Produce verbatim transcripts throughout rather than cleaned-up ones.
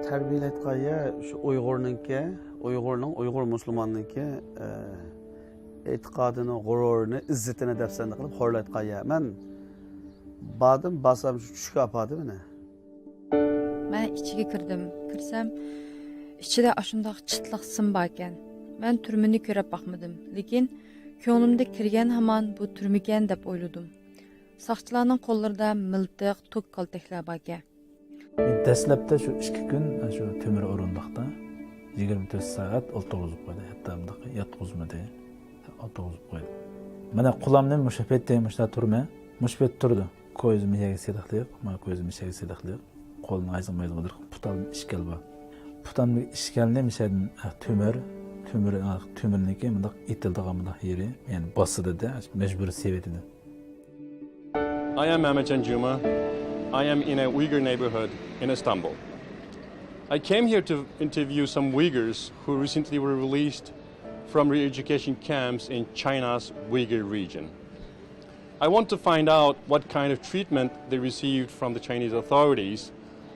تەربىيەلەيدىغان يەر شۇ ئۇيغۇرنىڭكى، ئۇيغۇرنىڭ، ئۇيغۇر مۇسۇلماننىڭكى، ئە، ئېتىقادىنى، غۇرۇرىنى، ئىززىتىنى دەپسەندە قىلىپ خورلايدىغان يەر. مەن باردىم، بارسام شۇ چۈشكە ئاپاردى مېنى. مەن ئىچىگە كىردىم. كىرسەم، ئىچىدە ئاشۇنداق چىتلىق سىم باركەن. مەن تۈرمىنى كۆرۈپ باقمىدىم، لېكىن كۆڭلۈمدە كىرگەن ھامان بۇ تۈرمىكەن دەپ ئويلىدىم. ساقچىلارنىڭ قوللىرىدا مىلتىق، توك، كالتەكلەر باركەن. دەسلەپتە شۇ ئىككى كۈن شۇ تۆمۈر ئورۇندۇقتا يىگىرمە تۆت سائەت ئولتۇرغۇزۇپ قويدى. ھەتتا مۇنداق ياتقۇزمىدى. ئولتۇرغۇزۇپ قويدى. مانا قولامنى مۇشۇ پېتى مۇشۇنداق تۇرىمەن. مۇشۇ پېتى تۇرىدۇ. كويزا مىشەگە سېلىقلىق، مانا كويزا مىشەگە سېلىقلىق. قولنىڭ ئايزىڭ مايزىڭ قىلىپ پۇتالدىن ئىشكەل بار. پۇتالدىن ئىشكەلنى مىشەدىن، ئە، تۆمۈر، تۆمۈر، ئە، تۆمۈرنىڭكى مۇنداق ئېتىلىدىغان مۇنداق يېرى، يەنى باسىدىدە، مەجبۇرىي سېۋىتىدە. I am Mehmetcan Juma. I am in a Uyghur neighborhood in Istanbul. I came here to interview some Uyghurs who recently were released from re-education camps in China's Uyghur region. I want to find out what kind of treatment they received from the Chinese authorities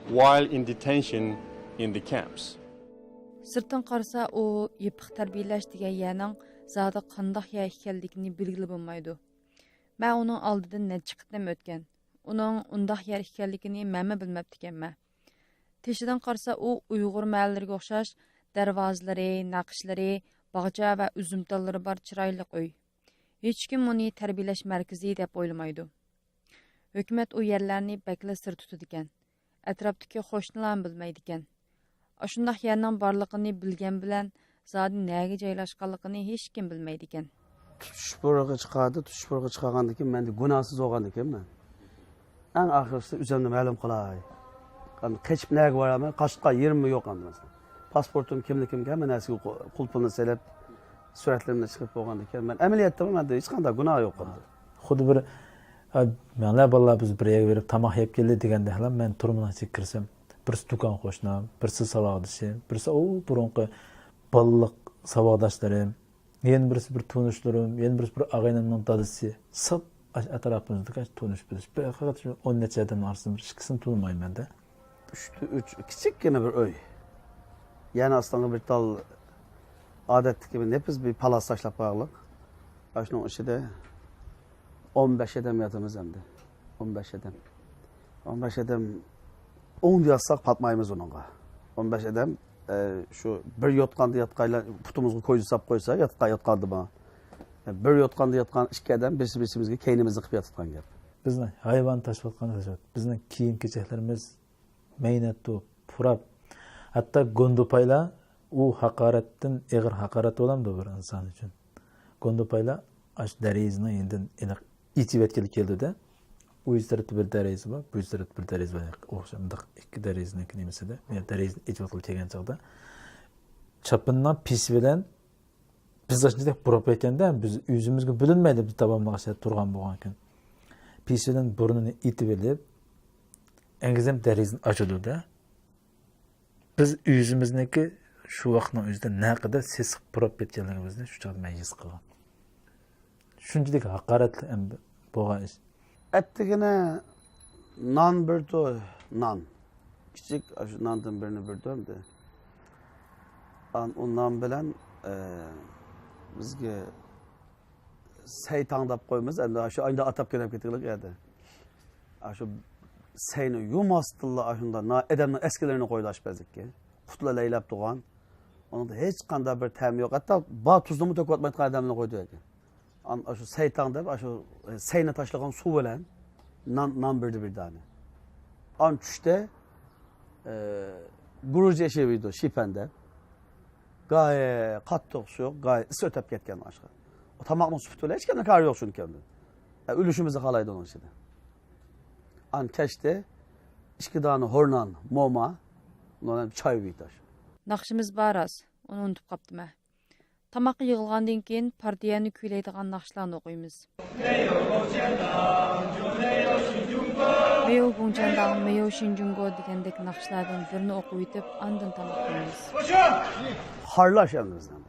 while in detention in the camps. سىرتتىن قارىسا، ئۇ يېپىق تەربىيەلەش دېگەن يەرنىڭ زادى قانداق يەر ئىكەنلىكىنى بىلگىلى بولمايدۇ. مەن ئۇنىڭ ئالدىدىن نەچچە قېتىم ئۆتكەن. ئۇنىڭ ئۇنداق يەر ئىكەنلىكىنى مەنمۇ بىلمەپتىكەنمەن. تېشىدىن قارىسا، ئۇ ئۇيغۇر مەھەللىلىرىگە ئوخشاش دەرۋازىلىرى، نەقىشلىرى، باغچە ۋە ئۈزۈمتاللىرى بار چىرايلىق ئۆي. ھېچكىم ئۇنى تەربىيەلەش مەركىزى دەپ ئويلىمايدۇ. ھۆكۈمەت ئۇ يەرلەرنى بەكلا سىر تۇتىدىكەن. ئەتراپتىكى قوشنىلارمۇ بىلمەيدىكەن. ئاشۇنداق يەرنىڭ بارلىقىنى بىلگەن بىلەن، زادى نەگە جايلاشقانلىقىنى ھېچكىم بىلمەيدىكەن. تۇتۇش بۇيرۇقى چىقاردى. تۇتۇش بۇيرۇقى چىقارغاندىن كېيىن مەن گۇناھسىز بولغاندىكىن مەن. ئەڭ ئاخىرسىدا ئۆزۈمنى مەلۇم قىلاي. قېچىپ نەگە بارامەن؟ قاچىدىغان يېرىممۇ يوق ئەمدى مەسىلەن. پاسپورتۇم، كىملىكىم، ھەممە نەرسىگە قۇ-، قۇلپىنى سېلىپ، سۈرەتلىرىمنى چىقىرىپ بولغاندىن كېيىن مەن ئەمەلىيەتتىمۇ مەندە ھېچقانداق گۇناھ يوق ئەمدى. خۇددى بىر، ئە، مەنلەر بالىلار بىز بىر يەرگە بېرىپ تاماق يەپ كەلدى دېگەندەكلا مەن تۈرمىنىڭ ئىچىگە كىرسەم، بىرسى دۇكان قوشنام، بىرسى ساۋاقدىشىم، بىرسى ئۇ بۇرۇنقى بالىلىق ساۋاقداشلىرىم، يەنە بىرسى بىر تونۇشلىرىم، يەنە بىرسى بىر ئاغىنەمنىڭ دادىسى. ساپ ئاشۇ ئەتراپىمىزدىكى ئاشۇ تونۇش بىلىش. بىر ھەقىقەتەن شۇ ئون نەچچە ئادەمنىڭ ئارىسىدىن بىر ئىككىسىنى تونۇمايمەن-دە. ئۈچتە ئۈچ، كىچىككىنە بىر ئۆي. يەنە ئاستىڭغا بىر تال ئادەتتىكى بىر نېپىز بىر پالاس تاشلاپ قويغانلىق. ئاشۇنىڭ ئىچىدە ئون بەش ئادەم ياتىمىز ئەمدى. ئون بەش ئادەم. ئون بەش ئادەم ئوڭدا ياتساق پاتمايمىز ئۇنىڭغا. ئون بەش ئادەم، ئە، شۇ بىر يوتقاندا ياتقانلار پۇتىمىزغا كويزا ساپ قويسا، ياتقان، ياتقاندىمۇ. بىر يوتقاندا ياتقان ئىككى ئادەم بىرسى بىرسىمىزگە كەينىمىزنى قىلىپ ياتىدىغان گەپ. بىزنى ھايۋان تاشلاۋاتقان، بىزنىڭ كىيىم-كېچەكلىرىمىز مەينەتتۇ، پۇراپ. ھەتتا گۇندىپايلار، ئۇ ھاقارەتتىن ئېغىر ھاقارەت بولامدۇ بىر ئىنسان ئۈچۈن؟ گۇندىپايلار ئاشۇ دېرىزىنىڭ يېنىدىن ئېنىق ئېچىۋەتكىلى كەلدى-دە. ئۇ يۈز تەرەپتە بىر دېرىزە بار، بۇ يۈز تەرەپتە بىر دېرىزە بار. ئوخشاش مۇنداق ئىككى دېرىزىنىڭ نېمىسىدە، يەنى دېرىزىنى ئېچىۋەتكىلى كەلگەن چاغدا چاپىنىنىڭ پېشى بىلەن بىز ئاشۇنداق بۇراپ كەتكەندە، بىز ئۆزىمىزگە بىلىنمەيدۇ، بىز داۋاملىق ئاشۇ تۇرغان بولغانكەن. پېشى بىلەن بۇرنىنى ئېتىۋېلىپ، ئەڭگىزەم دېرىزىنى ئاچىدۇ-دە. بىز ئۆزىمىزنىڭكى شۇ ۋاقىتنىڭ ئۆزىدە نەقەدەر سېسىق پۇراپ كەتكەنلىكىمىزنى شۇ چاغدا مەن ھېس قىلغان. شۇنچىلىك ھاقارەتلىك ھەم بولغان ئىش. ئەتىگىنە نان بېرىدۇ، نان. كىچىك، ئاشۇ ناندىن بىرنى بېرىدۇ ئەمدى. ئان-، ئۇ نان بىلەن، ئە، بىزگە سەي تاڭ دەپ قويىمىز، ئەمدى شۇ ئايدا ئاتاپ كېلىپ كېتىگلىك ئەدە. ئاشۇ سەينى يۇماستىنلا ئاشۇنداق نا-، ئادەمنىڭ ئەسكىلىرىنى قويىدۇ ئاشپەزلىككە. قۇتلا لەيلەپ تۇرغان. ئۇنىڭدا ھېچقانداق بىر تەم يوق. ھەتتا بار تۇزنىمۇ تۆكۈۋاتمايدىغان ئادەمنى قويىدۇ ئەكەن. ئان-، ئاشۇ سەي تاڭ دەپ، ئاشۇ، ئە، سەينى تاشلىغان سۇ بىلەن نان، نان بېرىدۇ بىر دانە. ئان چۈشتە، ئە، گۇرۇجى ئېشى بېرىدۇ، شىپەن دەپ. گاھى قاتتىق سۇيۇق، گاھى ئىسسىق ئۆتەپ كەتكەن ئاشقا. ئۇ تاماقنىڭ سۈپىتى بىلەن ھېچقانداق كارى يوق شۇنىڭكى ئەمدى. ئە، ئۆلۈشىمىزنى خالايدۇ ئۇنىڭ ئىچىدە. ئان كەچتە ئىككى دانە ھورنان، موما، ئۇنىڭ بىلەن چاي بېرىدۇ. ناخشىمىز بار راست، ئۇنى ئۇنتۇپ قاپتىمەن. تاماققا يىغىلغاندىن كېيىن پارتىيەنى كۈيلەيدىغان ناخشىلارنى ئوقۇيمىز. مېيو گۇڭچەنداڭ، مېيو شىنجۇڭگو دېگەندەك ناخشىلاردىن بىرنى ئوقۇۋېتىپ، ئاندىن تاماق يەيمىز. خارلاش ئەمدى بىزنىڭ.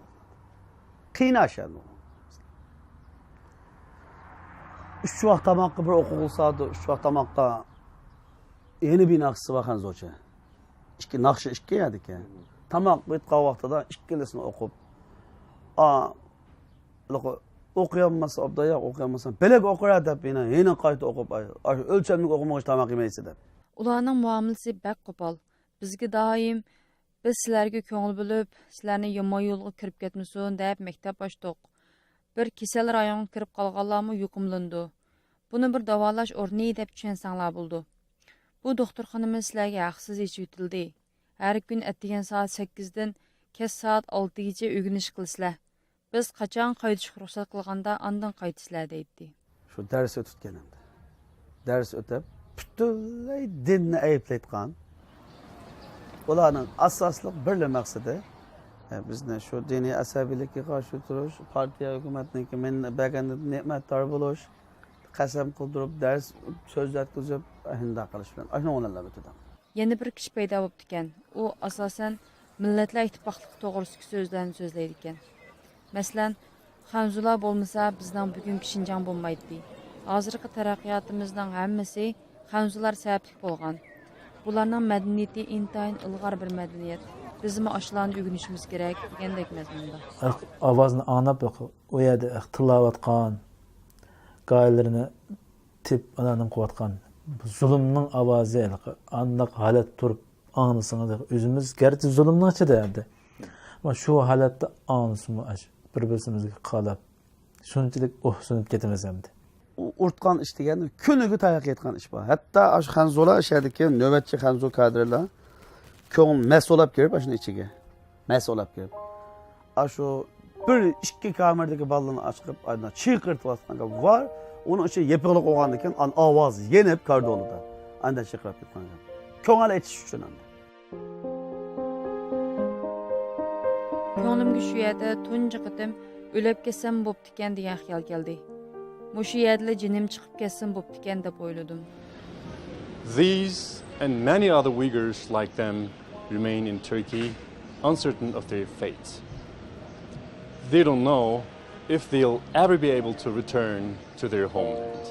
قىيناش ئەمدى. ئۈچ ۋاق تاماققا بىر ئوقۇغۇلسا، ئۈچ ۋاق تاماققا يەنە بىر ناخشىسى بار خەنزۇچە. ئىككى، ناخشا ئىككى يەردىكى. تاماق ئېيتقان ۋاقتىدا ئىككىلىسىنى ئوقۇپ، ئا، ئوقۇيالماسا ئابدۇ ياق، ئوقۇيالماسا بېلەك ئوقۇرا دەپ يەنە، يەنە قايتا ئوقۇپ، ئاي، ئاشۇ ئۆلچەملىك ئوقۇمىغاچ تاماق يېمەيسىز دەپ. ئۇلارنىڭ مۇئامىلىسى بەك قوپال. بىزگە دائىم، «بىز سىلەرگە كۆڭۈل بۆلۈپ، سىلەرنى يامان يولغا كىرىپ كەتمىسۇن» دەپ مەكتەپ ئاچتۇق. بىر كېسەل رايونىغا كىرىپ قالغانلارمۇ يۇقۇملىنىدۇ. بۇنى بىر داۋالاش ئورنى دەپ چۈشەنسەڭلار بولىدۇ. بۇ دوختۇرخانىمىز سىلەرگە ھەقسىز ئېچىۋېتىلدى. ھەر كۈن ئەتىگەن سائەت سەككىزدىن كەچ سائەت ئالتىگىچە ئۆگىنىش قىلىسىلەر. بىز قاچان قايتىشقا رۇخسەت قىلغاندا ئاندىن قايتىسىلەر دەيتتى. شۇ دەرس ئۆتۈتكەن ئەمدى. دەرس ئۆتۈپ، پۈتۈنلەي دىننى ئەيىبلەيدىغان. ئۇلارنىڭ ئاساسلىق بىرلا مەقسىتى، ئە، بىزنى شۇ دىنىي ئەسەبىيلىككە قارشى تۇرۇش، پارتىيە، ھۆكۈمەتنىڭكى مەن بەرگەندىن نېمەتدار بولۇش، قەسەم قىلدۇرۇپ، دەرس سۆزلەتكۈزۈپ، شۇنداق قىلىش بىلەن ئاشۇنىڭ بىلەن ئۆتىدۇ. يەنە بىر كىشى پەيدا بوپتىكەن. ئۇ ئاساسەن مىللەتلەر ئىتتىپاقلىقى توغرىسىدىكى سۆزلەرنى سۆزلەيدىكەن. مەسىلەن، خەنزۇلار بولمىسا بىزنىڭ بۈگۈنكى شىنجاڭ بولمايتتى. ھازىرقى تەرەققىياتىمىزنىڭ ھەممىسى خەنزۇلار سەۋەبلىك بولغان. بۇلارنىڭ مەدەنىيىتى ئىنتايىن ئىلغار بىر مەدەنىيەت. بىزمۇ ئاشۇلارنى ئۆگىنىشىمىز كېرەك دېگەندەك مەزمۇندا. ئاۋازنى ئاڭلاپ، ئۇ يەردە تىللاۋاتقان، گايىلىرىنى تېپىپ ئانا نېمە قىلىۋاتقان زۇلۇمنىڭ ئاۋازى، ھېلىقى ئانداق ھالەت تۇرۇپ ئاڭلىسىڭىز، ئۆزىمىز گەرچە زۇلۇمنىڭ ئىچىدە ئەمدى، ئەمما شۇ ھالەتتە ئاڭلىسىمۇ، ئاش، بىر-بىرسىمىزگە قاراپ، شۇنچىلىك ئۇھسىنىپ كېتىمىز ئەمدى. ئۇ ئۇرتقان ئىش دېگەن كۈنىگە تاياق يەيدىغان ئىش بار. ھەتتا ئاشۇ خەنزۇلار، ئىچەردىكى نۆۋەتچى خەنزۇ كادىرلار كۆڭۈل مەس بولاپ كىرىپ، ئاشۇنىڭ ئىچىگە. مەس بولاپ كىرىپ. ئاشۇ بىر ئىككى كامېردىكى بالىلارنى ئاچىقىپ، ئانداق چىقىرتىۋاتقان گەپ بار. ئۇنىڭ ئىچى يېپىقلىق بولغاندىكىن، ئان-، ئاۋاز يېنىپ كاردولىدا. ئانداق چىقىرىپ كەتكەن گەپ. كۆڭۈل ئېچىش ئۈچۈن ئەمدى. كۆڭلۈمگە شۇ يەردە تۇنجى قېتىم ئۆلۈپ كەتسەم بوپتىكەن دېگەن خىيال كەلدى. مۇشۇ يەردىلا جېنىم چىقىپ كەتسىمۇ بوپتىكەن دەپ ئويلىدىم. These and many other Uyghurs like them remain in Turkey, uncertain of their fate. They don't know if they'll ever be able to return to their homeland.